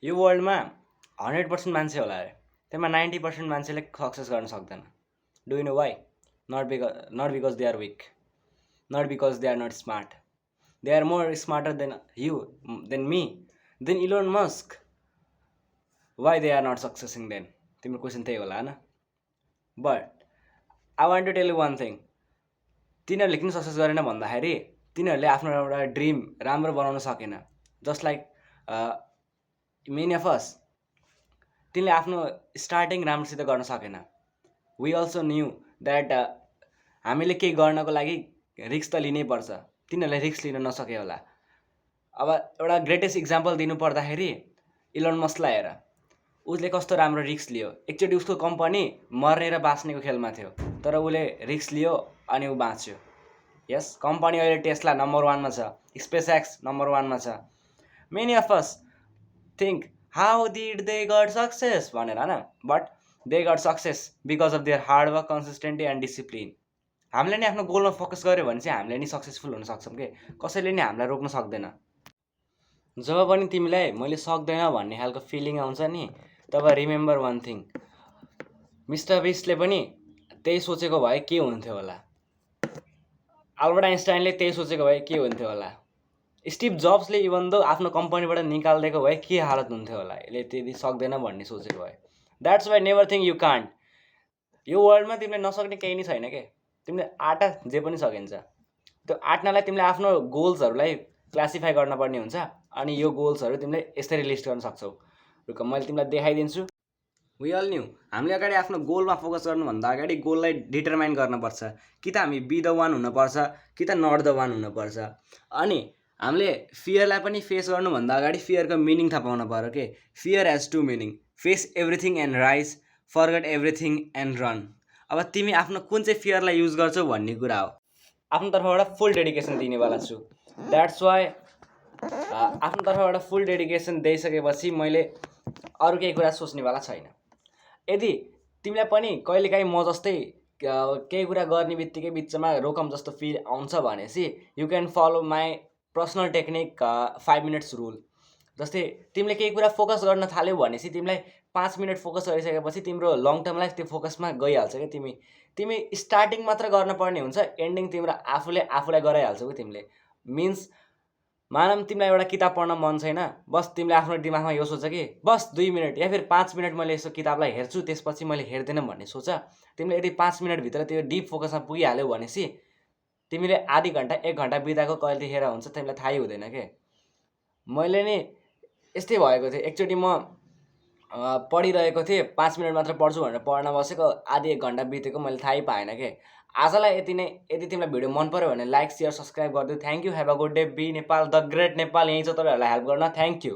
यो वर्ल्डमा 100% मान्छे होला अरे, त्यसमा 90% मान्छेले सक्सेस गर्न सक्दैन. Do you know why? Not because they are weak, not because they are not smart. They are more smarter than you, than me, than Elon Musk. Why they are not successing then? तिम्रो question त्यही होला होइन? But I want to tell you one thing. तिनीहरूले किन success गरेन भन्दाखेरि तिनीहरूले आफ्नो एउटा ड्रिम राम्रो बनाउन सकेन. जस्ट लाइक मेनी अफ अस, तिनले आफ्नो स्टार्टिङ राम्रोसित गर्न सकेन. वी अल्सो न्यू द्याट हामीले केही गर्नको लागि रिक्स त लिनै पर्छ. तिनीहरूले रिक्स लिन नसके होला. अब एउटा ग्रेटेस्ट इक्जाम्पल दिनु पर्दाखेरि इलोन मस्कलाई हेर, उसले कस्तो राम्रो रिक्स लियो. एकचोटि उसको कम्पनी मर्ने र बाँच्नेको खेलमा थियो, तर उसले रिक्स लियो अनि ऊ बाँच्यो. यस, कम्पनी अहिले टेस्ला नम्बर 1मा छ, स्पेस एक्स नम्बर 1मा छ. Many of us think how did they got success भनेर होइन, but they got success because of their hard work, consistency and discipline. हामीले नि आफ्नो गोलमा फोकस गऱ्यो भने चाहिँ हामीले नि सक्सेसफुल हुन सक्छौँ कि कसैले नि हामीलाई रोक्न सक्दैन. जब पनि तिमीलाई मैले सक्दैन भन्ने खालको फिलिङ आउँछ नि, तब रिमेम्बर वान थिङ, मिस्टर बिस्टले पनि त्यही सोचेको भए के हुन्थ्यो होला, अल्बर्ट आइन्स्टाइनले त्यही सोचेको भए के हुन्थ्यो होला, स्टिभ जब्सले इभन दो आफ्नो कम्पनीबाट निकालिदिएको भए के हालत हुन्थ्यो होला, यसले त्यति सक्दैन भन्ने सोचेको भए. That's why never think you can't. यो वर्ल्डमा तिमीले नसक्ने केही नै छैन के. तिमीले आँटा जे पनि सकिन्छ. त्यो आँट्नलाई तिमीले आफ्नो गोल्सहरूलाई क्लासिफाई गर्न पर्ने हुन्छ. अनि यो गोल्सहरू तिमीले यसरी लिस्ट गर्न सक्छौ. रुक, मैले तिमीलाई देखाइदिन्छु. वी अल न्यू, हामीले अगाडि आफ्नो गोलमा फोकस गर्नुभन्दा अगाडि गोललाई डिटरमाइन गर्नुपर्छ. कि त हामी बी द वान हुनुपर्छ, कि त नट द वान हुनुपर्छ. अनि हामीले फियरलाई पनि फेस गर्नुभन्दा अगाडि फियरको मिनिङ थाहा पाउनु पऱ्यो के. Fear has 2 meaning, face everything and rise, forget everything and run. अब तिमी आफ्नो कुन चाहिँ फियरलाई युज गर्छौ भन्ने कुरा हो. आफ्नो तर्फबाट फुल डेडिकेसन दिनेवाला छु. द्याट्स वाइ आफ्नो तर्फबाट फुल डेडिकेसन दिइसकेपछि मैले अरू केही कुरा सोच्नेवाला छैन. यदि तिमीलाई पनि कहिलेकाहीँ म जस्तै केही कुरा गर्ने बित्तिकै बिचमा रोकम जस्तो फिल आउँछ भनेपछि you can follow my personal technique 5 minutes rule. जस्तै तिमीले केही कुरा फोकस गर्न थाल्यौ भनेपछि तिमीलाई 5 मिनट फोकस गरिसकेपछि तिम्रो लङ टर्म लाइफ त्यो फोकसमा गइहाल्छ क्या. तिमी स्टार्टिङ मात्र गर्नुपर्ने हुन्छ, एन्डिङ तिम्रो आफूलाई गराइहाल्छौ कि तिमीले. मिन्स मानम तिमीलाई एउटा किताब पढ्न मन छैन, बस तिमीले आफ्नो दिमागमा यो सोच कि बस 2 मिनट या फिर 5 मिनट मैले यसो किताबलाई हेर्छु, त्यसपछि मैले हेर्दिनँ भन्ने सोच. तिमीले यदि 5 मिनटभित्र त्यो डिप फोकसमा पुगिहाल्यौ भनेपछि तिमीले आधी घन्टा 1 घन्टा बिताएको कहिलेखेर हुन्छ तिमीलाई थाहै हुँदैन के. मैले नि यस्तै भएको थियो. एकचोटि म पढिरहेको थिएँ, 5 मिनट मात्र पढ्छु भनेर पढ्न बसेको, आधी 1 घन्टा बितेको मैले थाहै पाएन के. आजलाई यति नै. यदि तिमीलाई भिडियो मन पऱ्यो भने लाइक, सेयर, सब्सक्राइब गरिदिऊ. Thank you. Have a good day. B Nepal, the great Nepal यहीँ छ तपाईँहरूलाई हेल्प गर्न. Thank you.